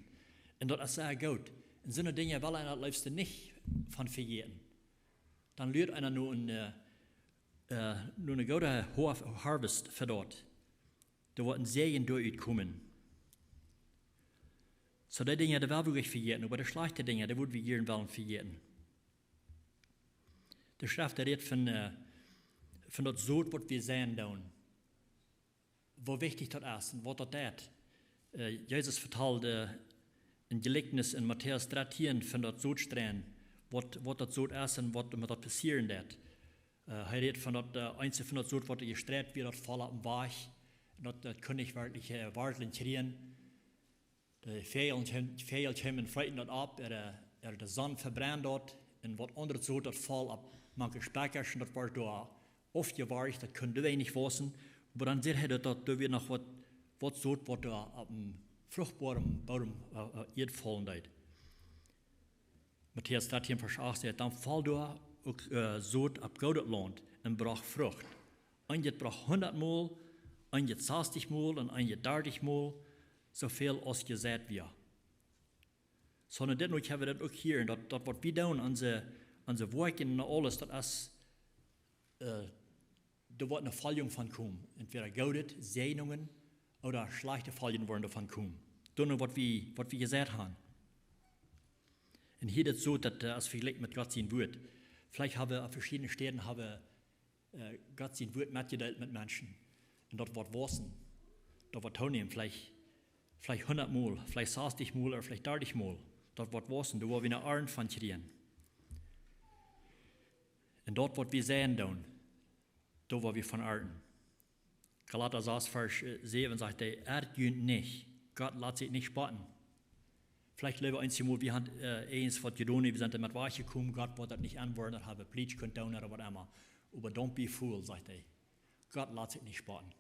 Un daut es sea goot. Un soone Dinja well eena daut leefste nich von vejäten. Dan luat eena no een, äh, äh, no eene goode Har-, Harvest fa daut. Doa woat een Säajen doa utkomen. Soo, dee Dinja, dee well wie nich vejäten, oba de schlajchte Dinja, dee wudden wie jieren wellen vejäten. De Schreft, dee rät von, äh, von daut Sot, waut wie seien doonen. Woo wichtich daut es un waut daut deit. Äh, Jesus vetald en een Jlikjnis en Matäus dartieen von daut Sot streien, waut, waut daut Sot es un waut met daut passieren deit. Äh, hee rät von daut, äh, eent von daut Sot, waut jestreit wia, daut foll opp dän Wajch. Un daut, daut kunn nich werkjlich, äh, Wartlen kjrieen. De Väajel kjeemen, Väajel kjeemen un freeten daut opp, ea, ea de Sonn vebrennd daut. Un waut aundret Sot, daut foll opp mank de Spekjasch un daut wort doa aufjewarcht, daut kunn doa nich wausen. Oba dan sajcht hee daut, daut doa wia noch waut, waut Sot, waut doa opp een fruchtboaren Bodem, äh, äh, Ieed faulen deed. Matäus dartieen Varsch acht sajcht: Dan foll doa uk, äh, Sot opp goodet Launt un brocht Frucht. Eenjet brocht hundat mol, eenjet sastich mol un eenjet dartich mol, soo väl aus jeseit wia. Sonda dit nu, ekj hab daut uk hia, un daut, daut waut wie doonen, onse, onse Woakjen un aules, daut es, äh, doa woat eene Foljunk von komen. Entwäda goode Säajnungen ooda schlajchte Foljungen woaren doavon komen. Doano waut wie, waut wie jeseit haben. Un hia daut soo, daut, äh, aus Vejlikj met Gott sien Wuat. Veleicht hab wie opp veschiedne Städen hab wie, äh, Gott sien Wuat metjedeelt met Menschen. Un daut woat wausen. Daut woat toonämen. Veleicht, veleicht hundat mol, veleicht sastich mol ooda veleicht dartich mol. Daut woat wausen. Doa woa wie eene Arnt von kjrieen. Un daut waut wie seien doonen, doa woa wie von arnten. Galata sas Varsch, äh, säwen sajcht hee: Errt junt nich, Gott lat sikj nich spotten. Veleicht jleew wie eenjemol, wie haben, äh, eent waut jedonen, wie sent doamet wajchjekomen, Gott woat daut nich aunwoaren, daut hab wie plietsch kunt doonen ooda waut emma. Oba don't be fooled, sajcht hee. Gott lat sikj nich spotten.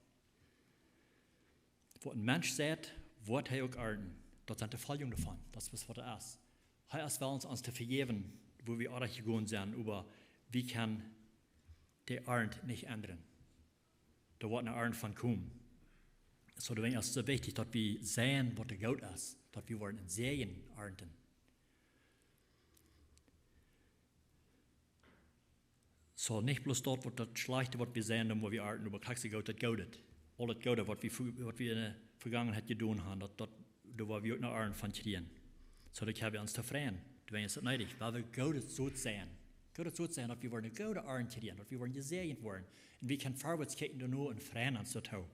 Waut een Mensch seit, woat hee uk arnten. Daut sent de Foljungen doavon. Daut es waut et es. Hee es wellens ons to vejäwen, wua wie oajch jegonen sent, oba wie kjennen de Arnt nich endren. Doa woat eene Arnt von komen. Soo, doawäajen es et soo wichtich, daut wie seien, waut doa goot es, daut wie woaren een Säajen arnten. Soo, nich bloos daut, waut daut Schlajchte, waut wie seien, dan woa wie arnten, oba krakjt soo goot daut Goode. Aul daut Goode, waut wie ve-, waut wie en de Vegangenheit jedonen haben, daut, daut, doa woa wie uk eene Arnt von kjrieen. Soo, doa hab wie ons to freien. Doawäajen es et needich, wiels wie goodet Sot seien. Goodet Sot seien, daut wie woaren eene goode Arnt kjrieen, daut wie woaren jesäajent woaren. Un wie kjennen verwoats kjikjen doano un freien ons doatoo.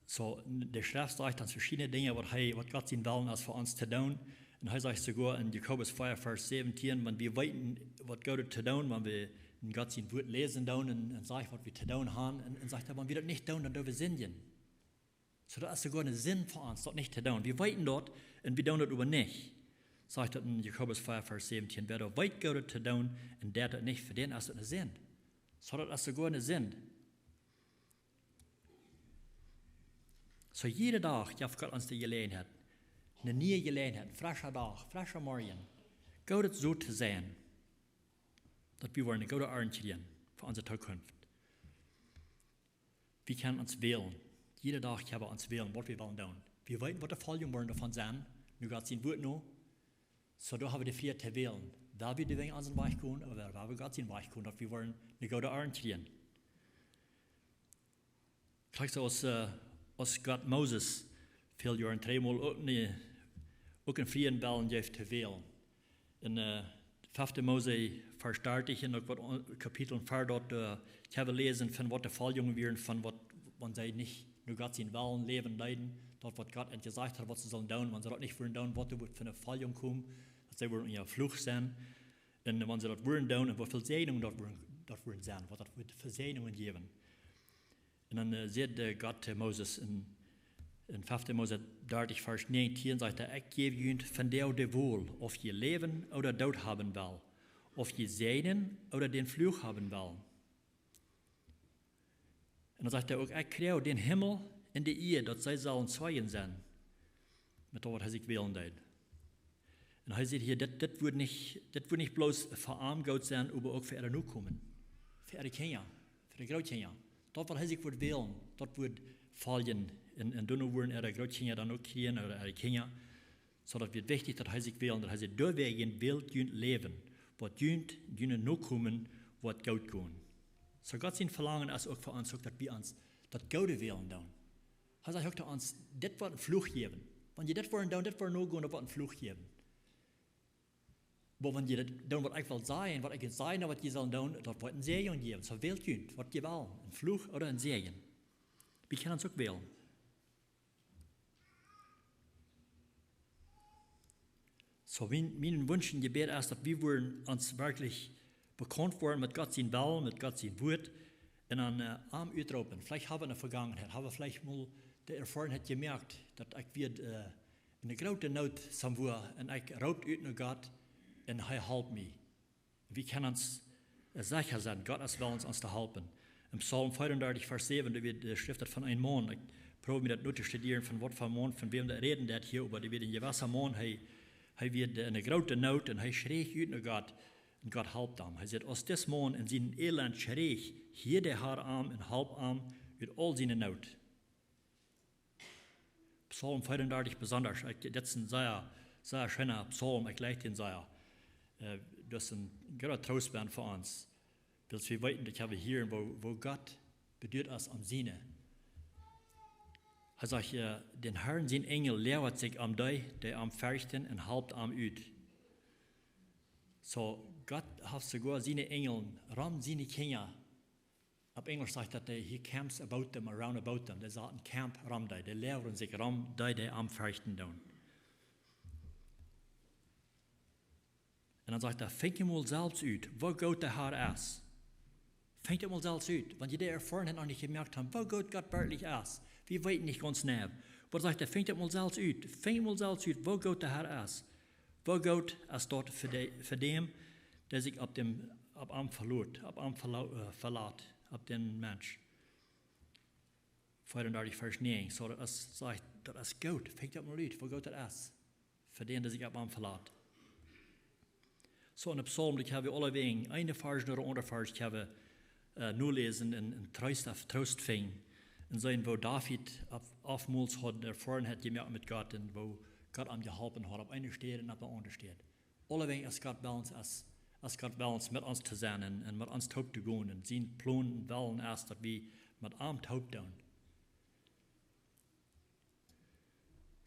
Soo, de Schreft sajcht ons veschiedne Dinja, waut hee, waut Gott sien Wellen es fa ons to doonen. Un hee sajcht soogoa en Jakobus vea, Varsch säwentieen, wan wie weeten, waut Goodet to doonen, wan wie en Gott sien Wuat läsen doonen un, un sajcht, waut wie to doonen haben, un, un sajcht hee, wan wie daut nich doonen, dan doo wie sindjen. Soo, daut es soogoa eene Sind fa ons, daut nich to doonen. Wie weeten daut un wie doonen daut oba nich. Sajcht daut en Jakobus vea, Varsch säwentieen: Wäa daut weet, Goodet to doonen, un deit daut nich, fa dän es daut eene Sind. Soo, daut es soogoa eene Sind. Soo, jieda Dach jeft Gott ons de Jeläajenheit. Eene niee Jeläajenheit, een frescha Dach, frescha Morjen. Goodet Sot to seien. Daut wie woaren eene goode Arnt kjrieen fa onse Tookunft. Wie kjennen ons wälen. Jieda Dach kjenn wie ons wälen, waut wie wellen doonen. Wie weeten, waut de Foljungen woaren doavon sennen, no Gott sien Wuat no. Soo, doa hab wie de Frieheit to wälen. Woa wie de Dinja onsen Wajch gonen, ooda woa wie Gott sien Wajch gonen, daut wie woaren eene goode Arnt kjrieen. Krakjt soo aus, äh, aus Gott Moses väl Joaren trigj mol uk ne, uk eenen Frieheit wellen jeef to wälen. En, äh, fefte Mose, Varsch dartich, un uk waut on-, Kapitlen ver daut, äh, ekj hab jeläsen von waut de Foljungen wieren, von waut, wan see nich no Gott sien Wellen läwen deeden, daut waut Gott an jesajcht haud, waut see sullen doonen, wan see daut nich wudden doonen, waut doa wudd fa eene Foljunk komen, daut see wudden unja Fluch sennen. Un wan see daut wudden doonen, un woo väl Säajnungen daut wudden, daut wudden sennen, waut daut wudd fa Säajnungen jäwen. Un dan, äh, säd, äh, Gott to Moses en, en fefte Mose dartich, Varsch näajentieen, sajcht hee: Ekj jäw junt vondoag de Wol, auf jie läwen ooda doot haben well, auf jie säajnen ooda dän Fluch haben wellen. Un dan sajcht hee uk: Ekj kjrieech dän Himmel un de Ieed, daut see sellen Zeijen sennen. Met daut, waut hee sikj wälen deed. Un hee sajcht hia, dit, dit wudd nich, dit wudd nich bloos fa am goot sennen, oba uk fa äare Nokomen. Fa äare Kjinja, fa de Grootkjinja. Daut, waut hee sikj wudd wälen, daut wudd foljen. Un, un doano wudden äare Grootkjinja dan uk kjrieen, ooda äare Kjinja. Soo, daut wia wichtich, daut hee sikj wälen, daut hee säd: Doawäajen wält junt Läwen, waut junt, june Nokomen, woat goot gonen. Soo, Gott sien Velangen es uk fa ons uk, daut wie ons daut Goode wälen doonen. Hee sajcht uk to ons: Dit woat een Fluch jäwen. Wan jie dit woaren doonen, dit woat no gonen, daut woat een Fluch jäwen. Oba wan jie daut doonen, waut ekj well sajen, waut ekj sajen, waut jie sellen doonen, daut woat een Säajen jäwen. Soo wält junt, waut jie wellen, een Fluch ooda een Säajen. Wie kjennen ons uk wälen. Fa mien, mien Wunsch un Jebäd es, daut wie wudden ons werkjlich bekaunt woaren met Gott sien Wellen, met Gott sien Wuat, un dan äh, am utropen. Veleicht ha wie en de Vegangenheit, ha wie veleicht mol de Erfoarenheit jemoakt, daut ekj wia äh, en eene groote Noot somewhere un ekj roopt ut no Gott un hee halpt mie. Wie kjennen ons äh, secha sennen, Gott es wellens ons to halpen. En Psalm vea un dartich, Varsch säwen, doa wia, äh, schrift daut von een Maun. Ekj proow mie daut nu to studieren, von waut fa Maun, von wäm daut räden deit hia, oba doa wia een jewessa Maun, hee, hee wia äh, en eene groote Noot un hee schräch ut no Gott. Un Gott halpt am. Hee sajcht, aus dis Maun en sien Elend schräch, hieed de Har am un halp am ut aul siene Noot. Psalm vea un dartich besondasch, ekj, daut es een sea, sea scheena Psalm, ekj leew dän sea. Äh, daut es een groota Troost fa ons. Wiels wie weeten, daut wie hia, woo, woo Gott beduat es om siene. Hee sajcht, äh, dän Harn sien Enjel läwat sikj om dee, dee am ferchten un halpt am ut. Soo, Gott haft soogoa siene Enjel rom siene Kjinja. Opp Enjlisch sajcht daut, äh, he camps about them, around about them. Dee sat een Camp rom dee, dee läwren sikj rom dee, dee am ferchten doonen. Un dan sajcht hee, finj mol selfst ut, woo goot de Har es. Finj mol selfst ut, wan jie de Erfoarenheit noch nich jemoakt haben, woo goot Gott werkjlich es. Wie weeten nich gaunz jeneiw. Oba sajcht hee, finj mol selfst ut, finj mol selfst ut, woo goot de Har es. Woo goot es daut fa de, fa däm, dee sikj opp däm, opp am velot, opp am velo-, äh, velat, opp dän Mensch. Vea un dartich, Varsch näajen. Soo, daut es, sajcht, daut es goot. Finj mol ut, woo goot daut es. Fa dän, dee sikj opp am velat. Soo, en de Psalm, dee kjenn wie aulawäajen, een Varsch no dän aundren Varsch, kjenn wie äh, noläsen un, un Troost, opp Troost finjen. Un seenen, woo David opp, oftmols haud Erfoarenheit jemoakt met Gott un woo Gott am jeholpen haud, opp eene Städ un opp eene aundre Städ. Aulawäajen es Gott wellens, es, es Gott wellens met ons to sennen un, un met ons toop to gonen. Un sien Plon un Wellen es, daut wie met am toop doonen.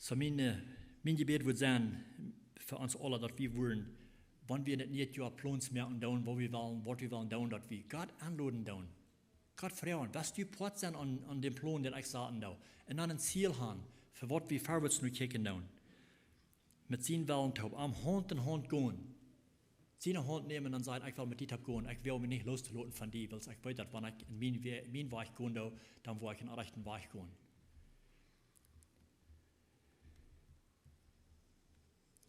Soo mien, äh, mien Jebäd wudd sennen fa ons aule, daut wie wudden, wan wie en daut niee Joa Plons moaken doonen, waut wie wellen, waut wie wellen doonen, daut wie Gott enloden doonen. Gott froagen, west du Poat sennen aun, aun dän Plon, dän ekj saten doo? Un dan een Ziel haben, fa waut wie verwoats nu kjikjen doonen. Met sienen Wellen toop, am Haunt en Haunt gonen. Siene Haunt nämen un sajen, ekj well met die toop gonen, ekj well mie nich loos to loten von die, wiels ekj weet daut, wan ekj en mien We-, mien Wajch gonen doo, dan woa ekj en onrajchten Wajch gonen.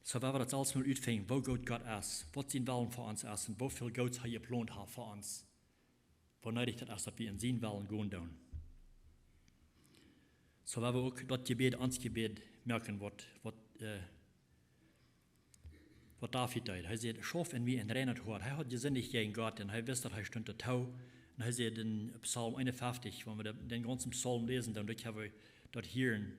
Soo, wan wie daut selfst mol utfinjen, woo goot Gott es, waut sien Wellen fa ons es un woo väl Goots hee jeplont haft fa ons, woo needich daut es, daut wie en sienen Wellen gonen doonen. Soo, wan wie uk daut Jebäd, ons Jebäd moaken, waut, waut, äh, waut David deed. Hee säd, schauf en mie een reinet Hoat. Hee haud jesindicht jäajen Gott un hee wist, daut hee stunt doatoo. Un hee säd en Psalm eenunfeftich, wan wie dän, dän gaunzen Psalm läsen, dan doa kjenn wie daut hieren,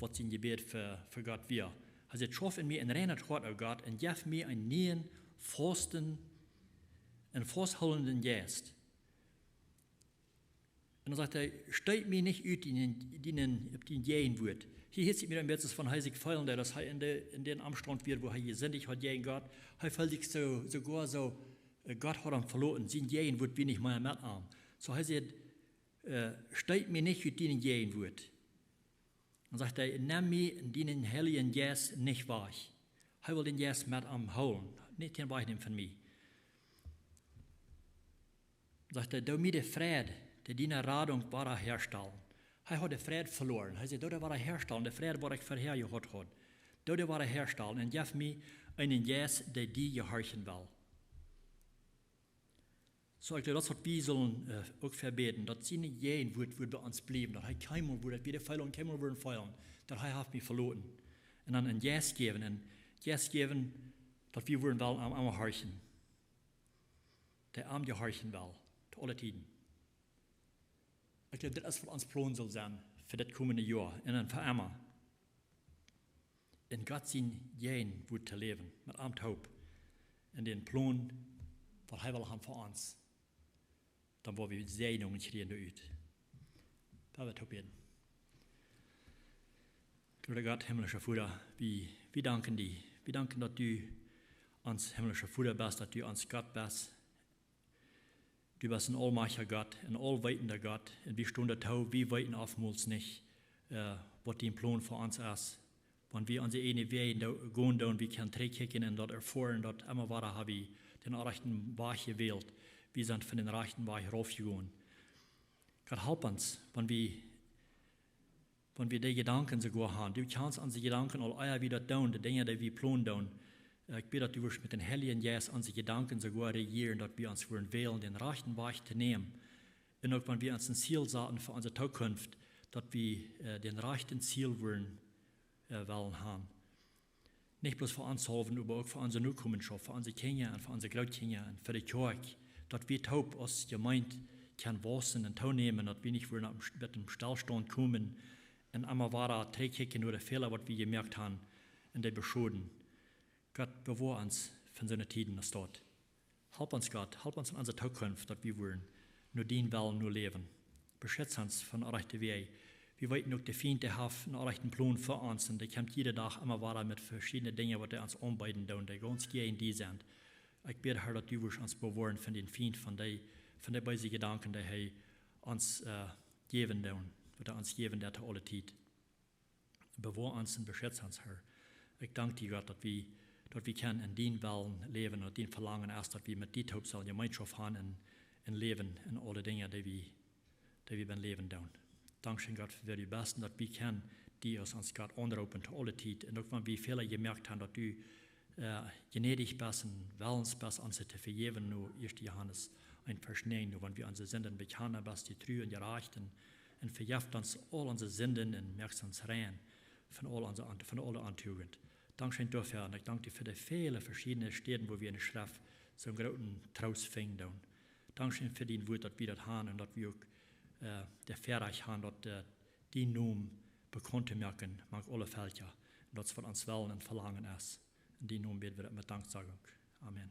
waut sien Jebäd fa, fa Gott wia. Hee säd, schauf en mie een reinet Hoat, o Gott, un jeff mie een nieen, fausten, een fausthoolenden Jeist. Un dan sajcht hee, stoot mie nich ut dienen, dienen, opp dien Jäajenwuat. Hia hieet sikj mie een bät von hee sikj feelen, daut hee en de, en dän Omstaunt wia, wua hee jesindicht haud jäajen Gott. Hee feeld sikj soo, soogoa soo, äh, Gott haud am veloten, sien Jäajenwuat wia nich mea met am. Soo hee säd, äh, stoot mie nich ut dien Jäajenwuat. Dan sajcht hee, nemm mie dienen Heiljen Jeist nich wajch. Hee well dän Jeist met am hoolen, nich dän wajchnämen von mie. Sajcht hee, doo mie de Fräd, dee diene Radunk wada häastalen. Hee haud de Fräd veloaren. Hee säd, doo dee wada häastalen, de Fräd, waut ekj verhäa jehaut haud. Doo dee wada häastalen un jeff mie eenen Jeist, dee die jehorchen well. Soo, ekj jleew, daut es waut wie sellen, äh, uk fa bäden, daut sien Jäajenwuat woat bie ons bliewen, daut hee kjeenmol woat, daut wie de Feelunk kjeenmol woaren feelen, daut hee haft mie veloten. Un dan een Jeist jäwen, een Jeist jäwen, daut wie woaren wellen am, am horchen. Dee am jehorchen well, to aule Tieden. Ekj jleew, daut es waut ons Plon saul sennen fa dit komende Joa un dan fa emma. En Gott sien Jäajenwuat to läwen, met am toop. En dän Plon, waut hee well haben fa ons. Dan woa wie Säajnungen kjrieen doaderch. Lot ons toop bäden. Groota Gott, himmlischa Voda, wie, wie danken die. Wie danken, daut du ons himmlischa Voda best, daut du ons Gott best. Du best een aulmajchtja Gott, een aulweetenda Gott. Un wie stonen doatoo, wie weeten oftmols nich, äh, waut dien Plon fa ons es. Wan wie onse eejne Wäaj gonen doonen, wie kjennen trigjkjikjen un daut erfoaren, daut emma wada ha wie dän rajchten Wajch jewält. Wie sent von dän rajchten Wajch raufjegonen. Gott, halp ons, wan wie, wan wie dee Jedanken soogoa han. Du kjanst onse Jedanken aul ea wie daut doonen, de Dinja, dee wie plonen doonen. Ekj bäd, daut du wurscht met dän Heiljen Jeist onse Jedanken soogoa rejieren, daut wie ons wudden wälen, dän rajchten Wajch to nämen. Un uk wan wie ons een Ziel saten fa onse Tookunft, daut wie dän rajchten Ziel wudden wellen han. Nich bloos fa ons selfst, oba uk fa onse Nokomenschoft, fa onse Kjinja un fa onse Grootkjinja un fa de Kjoakj, daut wie toop aus Jemeent kjennen wausen un toonämen, daut wie nich wudden met een Stellstaunt komen un emma wada trigjkjikjen no de Fäla, waut wie jemoakt han, un dee beschoden. Gott, bewoa ons von soone Tieden aus daut. Halp ons, Gott, halp ons en onse Tookunft, daut wie wudden no dien Wellen no läwen. Beschutz ons von onrajchte Wäaj. Wie weeten uk, de Fient, dee haft een onrajchten Plon fa ons un dee kjemt jieda Dach emma wada met veschiedne Dinja, waut dee ons aunbeeden doonen, dee gaunz jäajen die sent. Ekj bäd, Herr, daut du wurscht ons bewoaren von dän Fient, von dee beese Jedanken, dee hee ons jäwen doonen, waut hee ons jäwen deit to aule Tiet. Bewoa ons un beschutz ons, Herr. Ekj dank die, Gott, daut wie kjennen en dien Wellen läwen un daut dien Velangen es, daut wie met die toop sellen Jemeenschoft han un läwen en aule Dinja, dee wie biem Läwen doonen. Dankscheen, Gott, fa wäa du best un daut wie kjennen die aus ons Gott aunroopen to aule Tiet. Un uk wan wie Fäla jemoakt han, daut du jnädich best un wellens best, ons to vejäwen, no ieeschte Johanes eent Varsch näajen, no wan wie onse Sinden bekjanen, best du tru un jerajcht un vejeft ons aul onse Sinden un moakt ons rein von aule Ontugent. Dankscheen doafäa un ekj dank die fa de väle veschiedne Städen, wua wie en de Schreft soon grooten Troost finjen doonen. Dankscheen fa dien Wuat, daut wie daut han un daut wie uk de Väarajcht han, daut dien Nomen bekaunt to moaken mank aule Velkja. Un daut es waut ons Wellen un Velangen es. En dien Nomen bäd wie daut met Danksagunk. Amen.